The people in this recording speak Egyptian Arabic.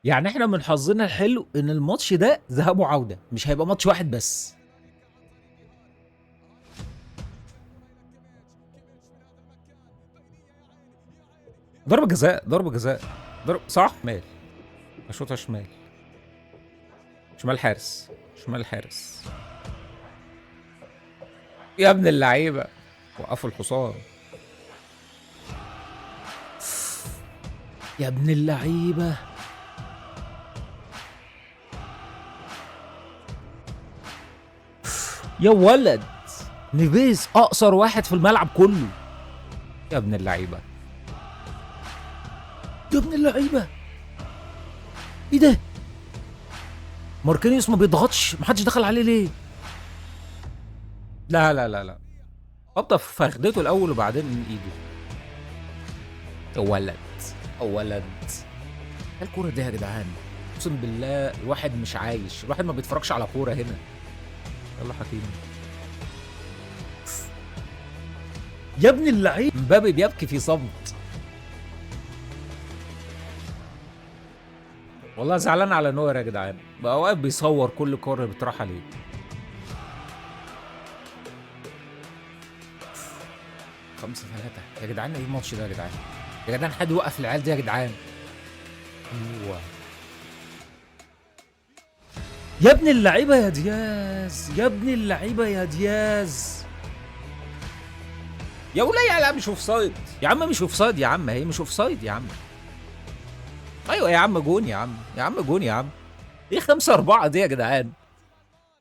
يعني احنا من حظنا الحلو ان الماتش ده ذهاب وعوده، مش هيبقى ماتش واحد بس. ضربة جزاء، ضربة جزاء، ضرب صح؟ شمال، اشوطها شمال، شمال حارس، شمال حارس. يا ابن اللعيبة، وقفوا الحصان. يا ابن اللعيبة، يا ولد. نيفيز اقصر واحد في الملعب كله. يا ابن اللعيبة، يا ابن اللعيبة، ايه ده؟ ماركينيوس ما بيضغطش، محدش دخل عليه ليه؟ لا لا لا لا، خبطه في فخدته الاول وبعدين من ايده. يا ولد، يا ولد، ايه الكورة دي يا جدعان؟ اقسم بالله الواحد مش عايش، الواحد ما بيتفرجش على كورة هنا. يلا حكيمي. يا ابن اللعيب، مبابي بيبكي في صمت. والله زعلان على نوير يا جدعان، بقى واقف بيصور كل كورة بتروح عليه. 5-3 يا جدعان، ايه الماتش ده يا جدعان؟ يا جدعان حد يوقف العيال دي يا جدعان. ايوه يا ابن اللعيبة يا دياز، يا ابن اللعيبة يا دياز. يا ولية، لا مش offside يا عم، مش offside يا عم، هي مش offside يا عم. ايوه يا عم جون يا عم، يا عم جون يا عم. ايه 5-4 دي يا جدعان؟